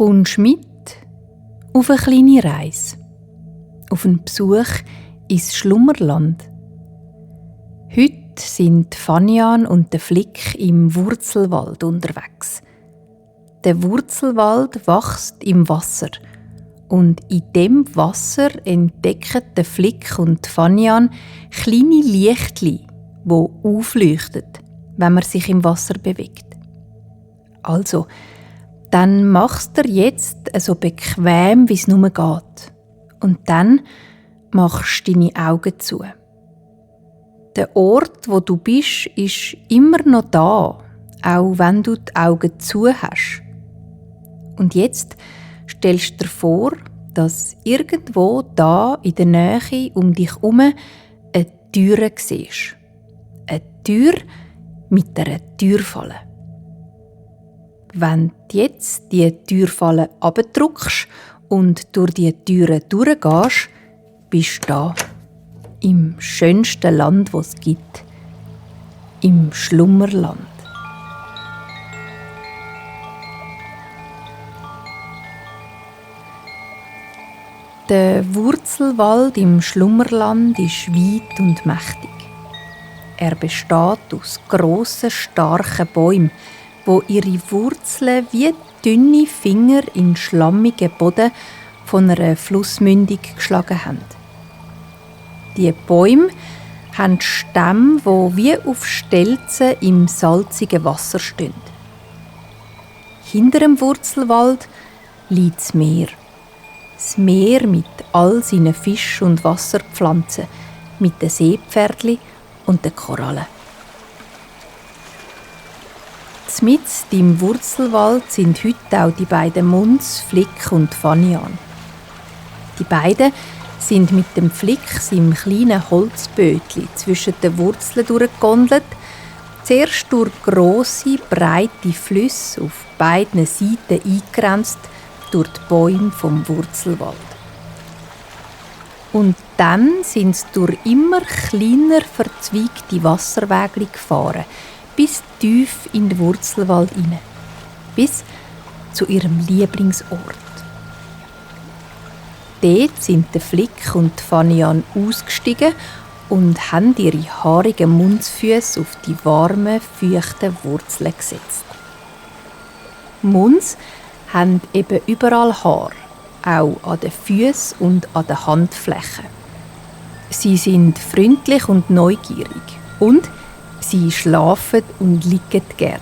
kommst mit auf eine kleine Reise, auf einen Besuch ins Schlummerland. Heute sind Fanian und der Flick im Wurzelwald unterwegs. Der Wurzelwald wächst im Wasser und in dem Wasser entdecken der Flick und Fanian kleine Lichtli, die aufleuchten, wenn man sich im Wasser bewegt. Also, dann machst du dir jetzt so bequem, wie es nur geht. Und dann machst du deine Augen zu. Der Ort, wo du bist, ist immer noch da, auch wenn du die Augen zu hast. Und jetzt stellst du dir vor, dass irgendwo da in der Nähe um dich herum eine Tür siehst. Eine Tür mit einer Türfalle. Wenn du jetzt die Türfalle abdrückst und durch die Türe durchgehst, bist du da. Im schönsten Land, das es gibt. Im Schlummerland. Der Wurzelwald im Schlummerland ist weit und mächtig. Er besteht aus grossen, starken Bäumen, wo ihre Wurzeln wie dünne Finger in schlammigen Boden von einer Flussmündung geschlagen haben. Die Bäume haben Stämme, die wie auf Stelzen im salzigen Wasser stehen. Hinter dem Wurzelwald liegt das Meer. Das Meer mit all seinen Fisch- und Wasserpflanzen, mit den Seepferdli und den Korallen. Mitten im Wurzelwald sind heute auch die beiden Munz, Flick und Fanian. Die beiden sind mit dem Flick, seinem kleinen Holzbötli, zwischen den Wurzeln durchgegondelt, zuerst durch grosse, breite Flüsse auf beiden Seiten eingegrenzt durch die Bäume vom Wurzelwald. Und dann sind sie durch immer kleiner verzweigte Wasserwege gefahren, bis tief in den Wurzelwald hinein, bis zu ihrem Lieblingsort. Dort sind der Flick und Fanian ausgestiegen und haben ihre haarigen Mundsfüße auf die warmen, feuchten Wurzeln gesetzt. Munds haben eben überall Haar, auch an den Füßen und an den Handflächen. Sie sind freundlich und neugierig und sie schlafen und liegen gern.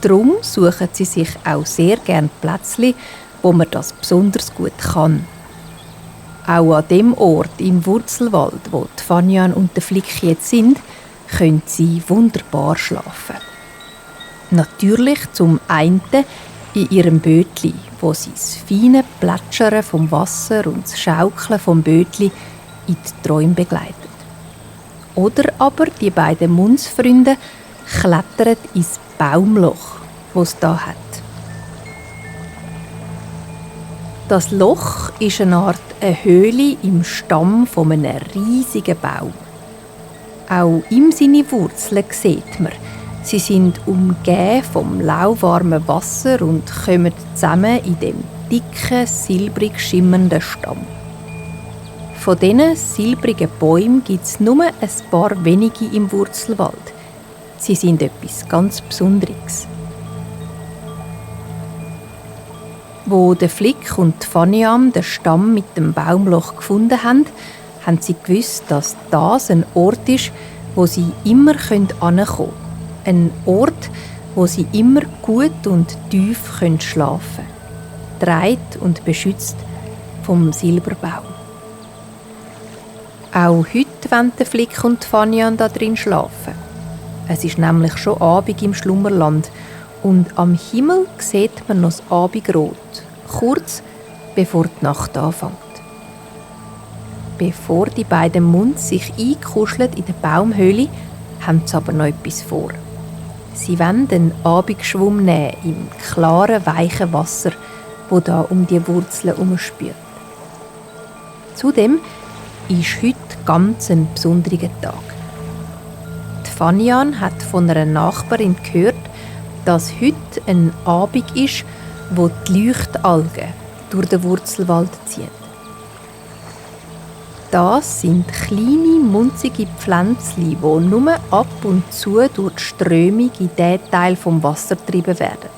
Darum suchen sie sich auch sehr gern Plätzchen, wo man das besonders gut kann. Auch an dem Ort im Wurzelwald, wo die Fanian und der Flick jetzt sind, können sie wunderbar schlafen. Natürlich zum einen in ihrem Bötli, wo sie das feine Plätschern vom Wasser und das Schaukeln vom Bötli in die Träume begleitet. Oder aber die beiden Mundsfreunde klettern ins Baumloch, das es da hat. Das Loch ist eine Art Höhle im Stamm von einem riesigen Baum. Auch ihm seine Wurzeln sieht man. Sie sind umgeben vom lauwarmen Wasser und kommen zusammen in dem dicken, silbrig schimmernden Stamm. Von diesen silbrigen Bäumen gibt es nur ein paar wenige im Wurzelwald. Sie sind etwas ganz Besonderes. Wo der Flick und Fanian den Stamm mit dem Baumloch gefunden haben, haben sie gewusst, dass das ein Ort ist, wo sie immer hinkommen können. Ein Ort, wo sie immer gut und tief schlafen können. Getragen und beschützt vom Silberbaum. Auch heute wollen der Flick und Fanian da drin schlafen. Es ist nämlich schon Abend im Schlummerland und am Himmel sieht man noch das Abendrot, kurz bevor die Nacht anfängt. Bevor die beiden Munds sich einkuscheln in der Baumhöhle, haben sie aber noch etwas vor. Sie wollen einen Abendschwumm nehmen im klaren, weichen Wasser, das da um die Wurzeln herumspült. Zudem ist heute ganz ein besonderer Tag. Die Fanian hat von einer Nachbarin gehört, dass heute ein Abend ist, wo die Leuchtalgen durch den Wurzelwald zieht. Das sind kleine, munzige Pflänzchen, die nur ab und zu durch die Strömung in diesen Teil vom Wasser getrieben werden.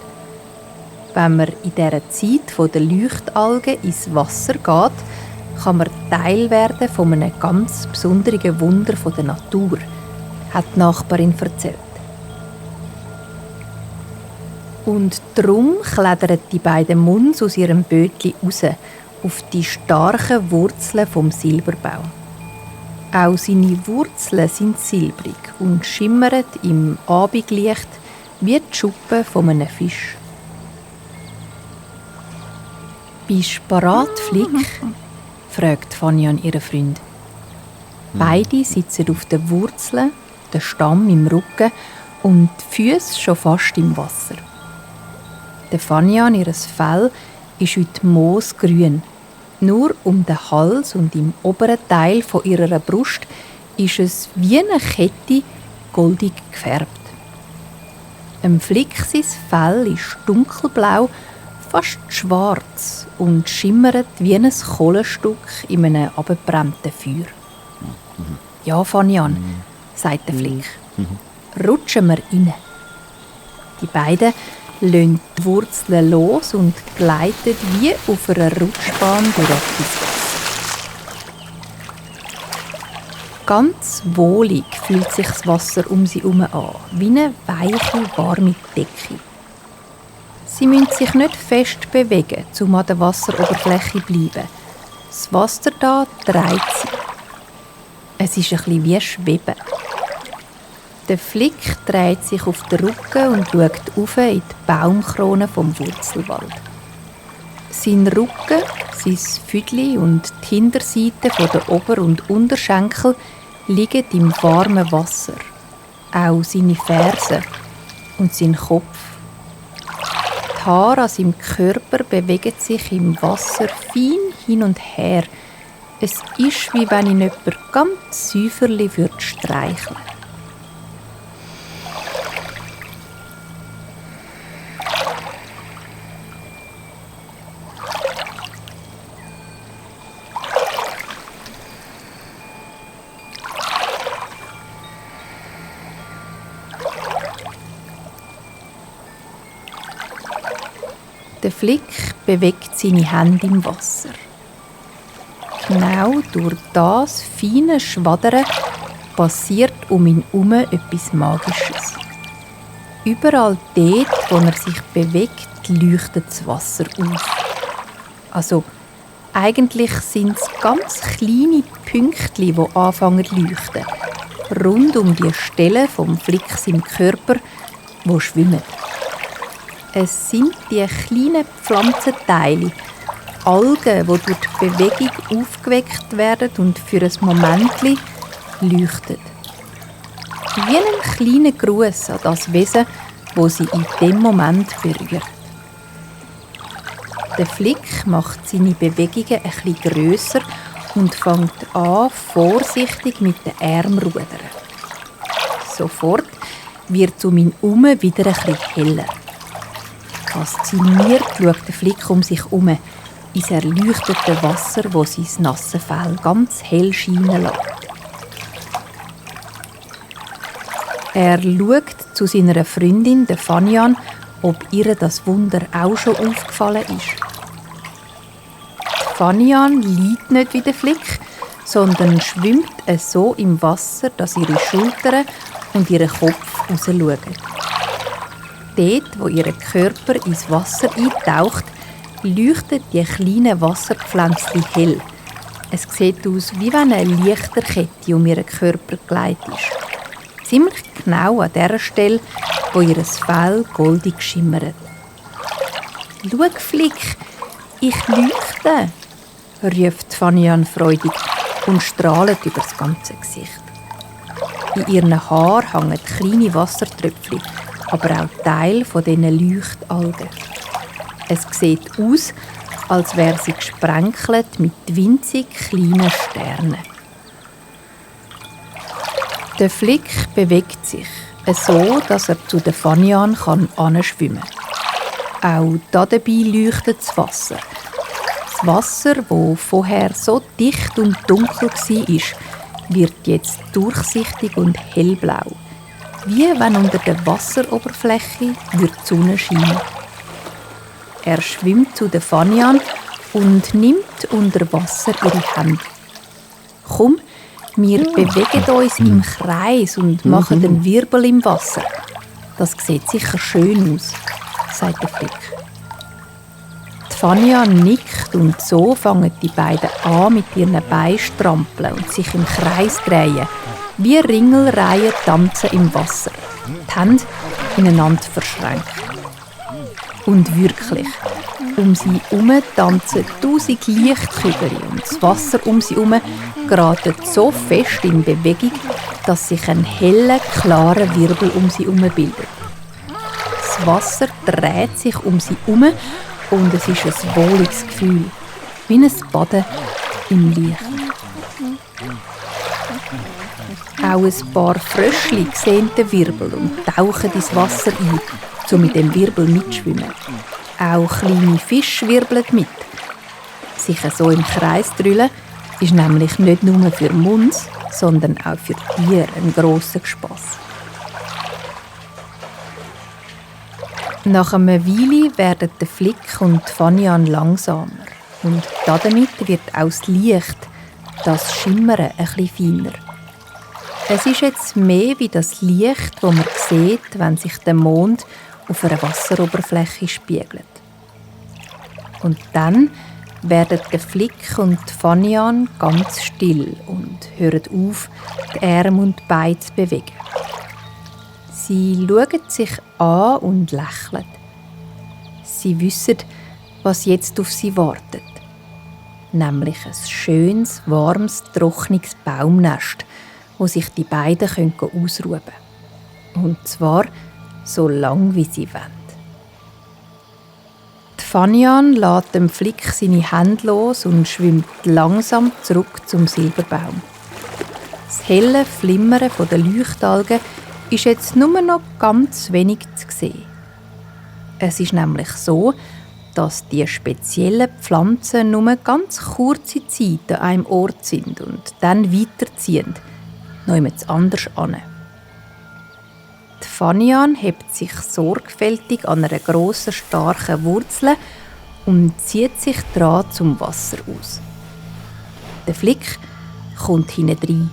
Wenn man in dieser Zeit der Leuchtalgen ins Wasser geht, kann man Teil werden von einem ganz besonderen Wunder der Natur, hat die Nachbarin erzählt. Und darum klettern die beiden Muns aus ihrem Bötchen raus, auf die starken Wurzeln vom Silberbaum. Auch seine Wurzeln sind silbrig und schimmern im Abendlicht wie die Schuppen von einem Fisch. «Bist du bereit, Flick?» fragt Fanian ihren Freund. Beide sitzen auf den Wurzeln, der Stamm im Rücken und die Füße schon fast im Wasser. Der Fanian, ihr Fell, ist heute moosgrün. Nur um den Hals und im oberen Teil von ihrer Brust ist es wie eine Kette goldig gefärbt. Flick sein Fell ist dunkelblau, fast schwarz und schimmert wie ein Kohlenstück in einem abgebrannten Feuer. «Ja, Fanian», sagt der Flick. «Rutschen wir rein.» Die beiden lassen die Wurzeln los und gleiten wie auf einer Rutschbahn durch das Wasser. Ganz wohlig fühlt sich das Wasser um sie herum an, wie eine weiche, warme Decke. Sie müssen sich nicht fest bewegen, um an der Wasseroberfläche zu bleiben. Das Wasser da dreht sie. Es ist ein bisschen wie Schweben. Der Flick dreht sich auf den Rücken und schaut auf in die Baumkrone vom Wurzelwald. Sein Rücken, sein Füdli und die Hinterseite der Ober- und Unterschenkel liegen im warmen Wasser. Auch seine Fersen und sein Kopf. Die Haare an seinem Körper bewegen sich im Wasser fein hin und her. Es ist, wie wenn ihn jemand ganz säuferlich streicheln würde. Der Flick bewegt seine Hände im Wasser. Genau durch das feine Schwadern passiert um ihn herum etwas Magisches. Überall dort, wo er sich bewegt, leuchtet das Wasser auf. Also, eigentlich sind es ganz kleine Pünktchen, die anfangen zu leuchten. Rund um die Stelle vom Flick seinem Körper, die schwimmen. Es sind die kleinen Pflanzenteile, Algen, die durch die Bewegung aufgeweckt werden und für ein Moment leuchten. Wie ein kleiner Gruß an das Wesen, das sie in dem Moment berührt. Der Flick macht seine Bewegungen ein bisschen grösser und fängt an, vorsichtig mit den Armen zu rudern. Sofort wird es um ihn herum wieder ein bisschen heller. Fasziniert schaut der Flick um sich herum, ins erleuchtete Wasser, das sein nasses Fell ganz hell scheinen lässt. Er schaut zu seiner Freundin, der Fanian, ob ihr das Wunder auch schon aufgefallen ist. Fanian liegt nicht wie der Flick, sondern schwimmt so im Wasser, dass ihre Schultern und ihr Kopf rausschauen. Dort, wo ihr Körper ins Wasser eintaucht, leuchtet die kleinen Wasserpflänzchen hell. Es sieht aus, wie wenn eine Lichterkette um ihren Körper gelegt ist. Ziemlich genau an der Stelle, wo ihr Fell goldig schimmert. «Schau, Flick, ich leuchte!» ruft Fanian freudig und strahlt über das ganze Gesicht. In ihren Haaren hängen kleine Wassertröpfchen, aber auch Teile von diesen Leuchtalgen. Es sieht aus, als wäre sie gesprenkelt mit winzig kleinen Sternen. Der Flick bewegt sich, so dass er zu der Fanian anschwimmen kann. Auch dabei leuchtet das Wasser. Das Wasser, das vorher so dicht und dunkel war, wird jetzt durchsichtig und hellblau. Wie wenn unter der Wasseroberfläche die Sonne scheinen. Er schwimmt zu der Fanian und nimmt unter Wasser ihre Hände. «Komm, wir bewegen uns im Kreis und machen einen Wirbel im Wasser. Das sieht sicher schön aus», sagt der Flick. Die Fanian nickt und so fangen die beiden an, mit ihren Beinen strampeln und sich im Kreis drehen, wie Ringelreihen tanzen im Wasser, die Hände ineinander verschränkt. Und wirklich, um sie herum tanzen 1000 Lichtkügel und das Wasser um sie herum gerät so fest in Bewegung, dass sich ein heller, klarer Wirbel um sie herum bildet. Das Wasser dreht sich um sie herum und es ist ein wohliges Gefühl, wie ein Baden im Licht. Auch ein paar Fröschli sehen den Wirbel und tauchen ins Wasser ein, um mit dem Wirbel mitzuschwimmen. Auch kleine Fische wirbeln mit. Sich so im Kreis drüllen ist nämlich nicht nur für Muns, sondern auch für Tiere ein grosser Spass. Nach einer Weile werden der Flick und die Fanian langsamer. Und damit wird auch das Licht, das Schimmern, ein bisschen feiner. Es ist jetzt mehr wie das Licht, das man sieht, wenn sich der Mond auf einer Wasseroberfläche spiegelt. Und dann werden der Flick und die Fanian ganz still und hören auf, die Arme und die Beine zu bewegen. Sie schauen sich an und lächeln. Sie wissen, was jetzt auf sie wartet. Nämlich ein schönes, warmes, trockenes Baumnest, wo sich die beiden ausruhen können. Und zwar so lang wie sie wollen. Die Fanian lässt dem Flick seine Hände los und schwimmt langsam zurück zum Silberbaum. Das helle Flimmern der Leuchtalgen ist jetzt nur noch ganz wenig zu sehen. Es ist nämlich so, dass die speziellen Pflanzen nur ganz kurze Zeit an einem Ort sind und dann weiterziehen, noch jemand anders an. Die Fanian hebt sich sorgfältig an einer grossen, starken Wurzel und zieht sich dran zum Wasser aus. Der Flick kommt hinein.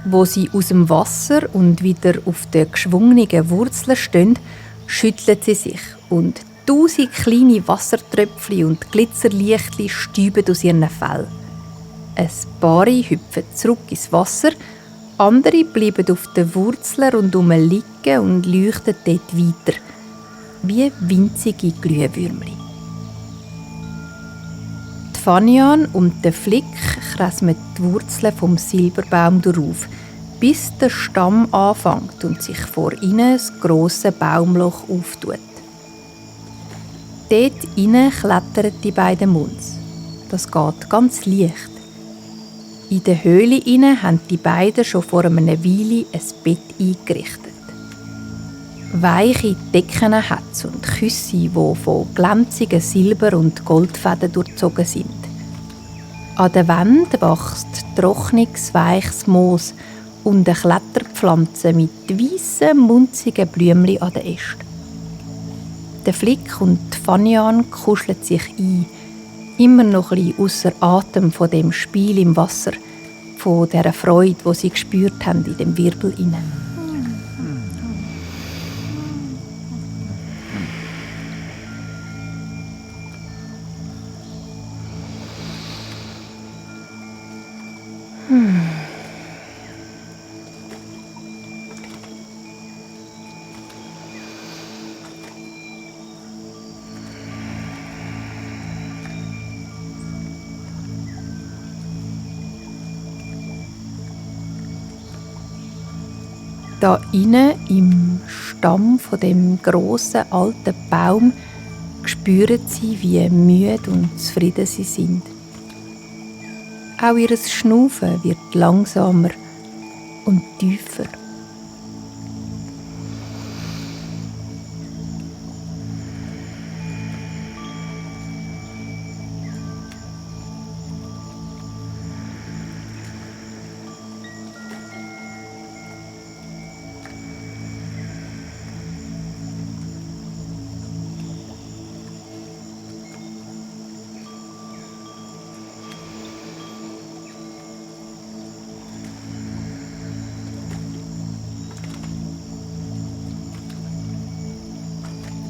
Wo sie aus dem Wasser und wieder auf den geschwungenen Wurzeln stehen, schüttelt sie sich und 1000 kleine Wassertröpfchen und Glitzerlichtchen stäuben aus ihren Fell. Ein paar hüpfen zurück ins Wasser, andere bleiben auf den Wurzeln rundherum liegen und leuchten dort weiter, wie winzige Glühwürmchen. Die Fanian und der Flick krasmen die Wurzeln vom Silberbaum darauf, bis der Stamm anfängt und sich vor ihnen ein grosses Baumloch auftut. Dort hinein klettern die beiden Muns. Das geht ganz leicht. In der Höhle hinein haben die beiden schon vor einer Weile ein Bett eingerichtet. Weiche Decken hat es und Küsse, die von glänzigen Silber- und Goldfäden durchzogen sind. An der Wand wächst trockenes, weiches Moos und eine Kletterpflanze mit weissen, munzigen Blümchen an den Ästen. Der Flick und die Fanian kuscheln sich ein, immer noch ein bisschen ausser Atem von dem Spiel im Wasser, von dieser Freude, die sie gespürt haben in dem Wirbel hinein. Da innen im Stamm von dem grossen alten Baum spüren sie, wie müde und zufrieden sie sind. Auch ihr Schnaufen wird langsamer und tiefer.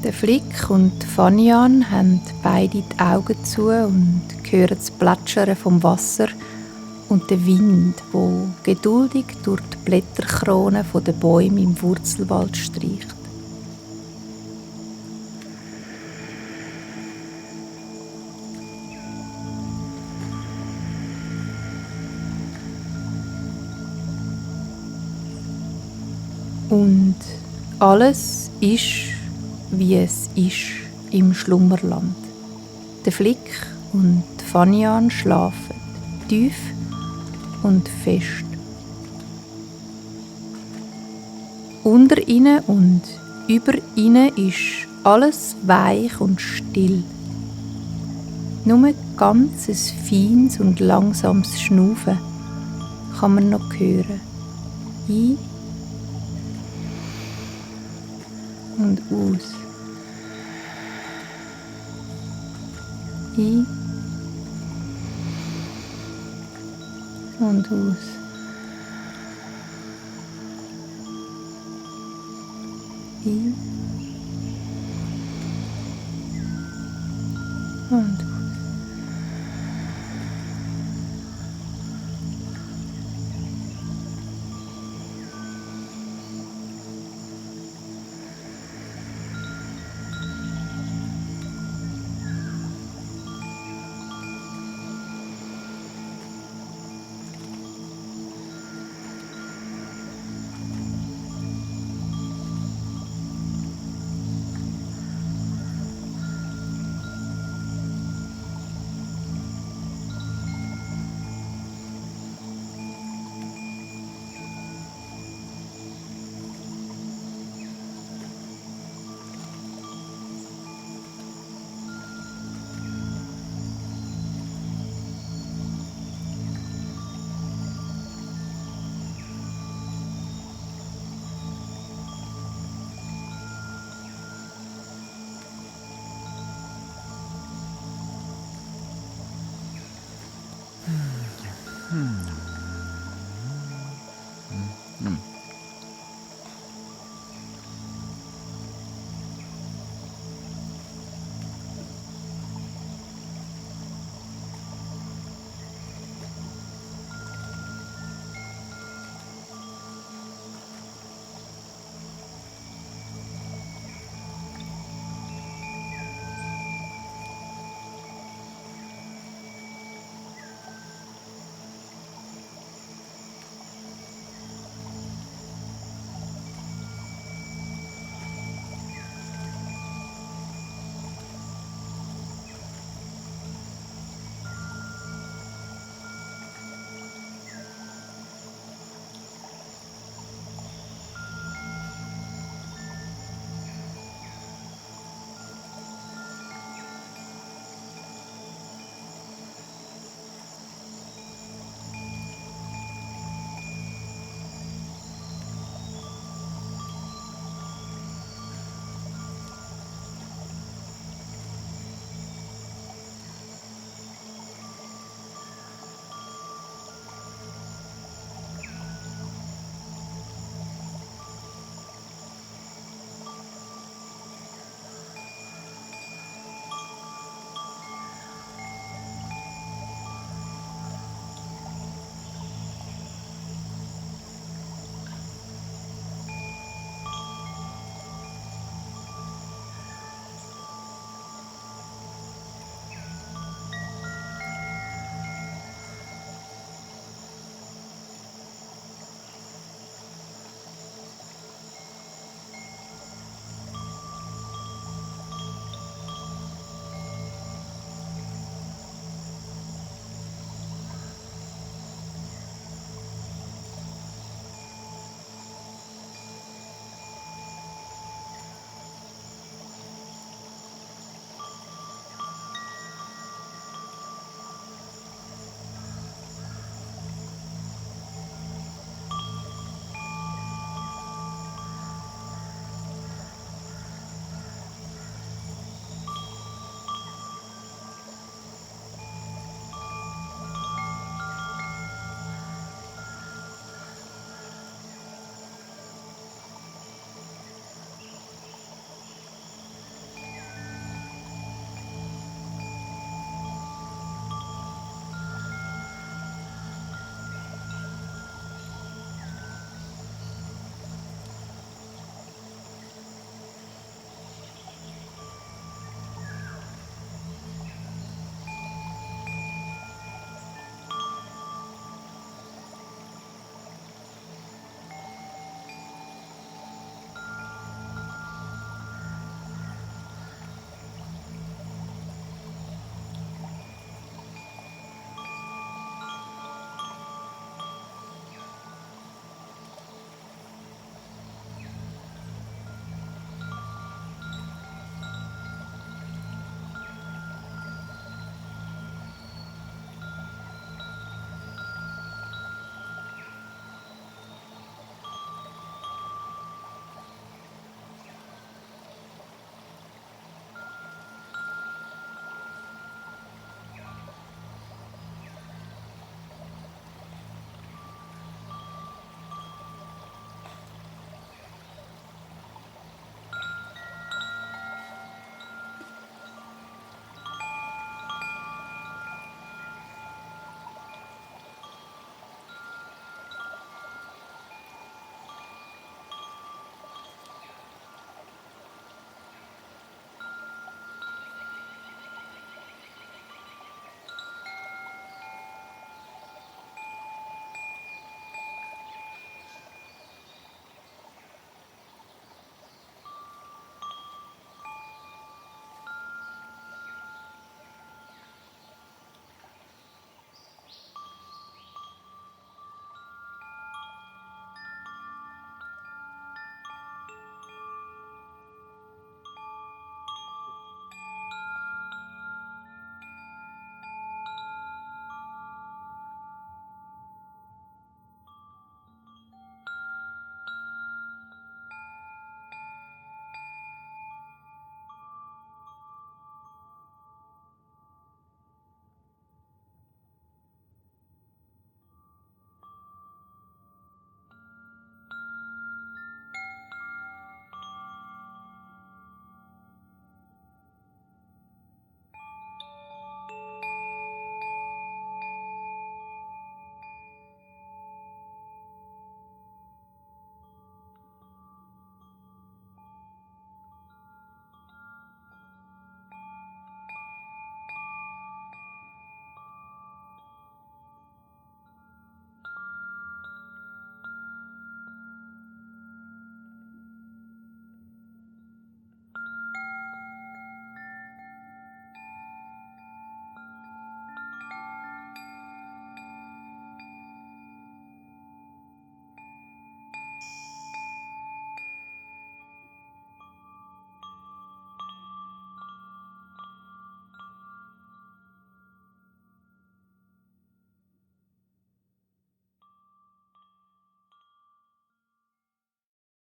Der Flick und Fanian haben beide die Augen zu und hören das Plätschern vom Wasser und den Wind, wo geduldig durch die Blätterkronen der Bäume im Wurzelwald streicht. Und alles ist, wie es ist im Schlummerland. Der Flick und Fanian schlafen tief und fest. Unter ihnen und über ihnen ist alles weich und still. Nur ganz ein feines und langsames Schnaufen kann man noch hören. Ein und aus. Ein und aus. Ein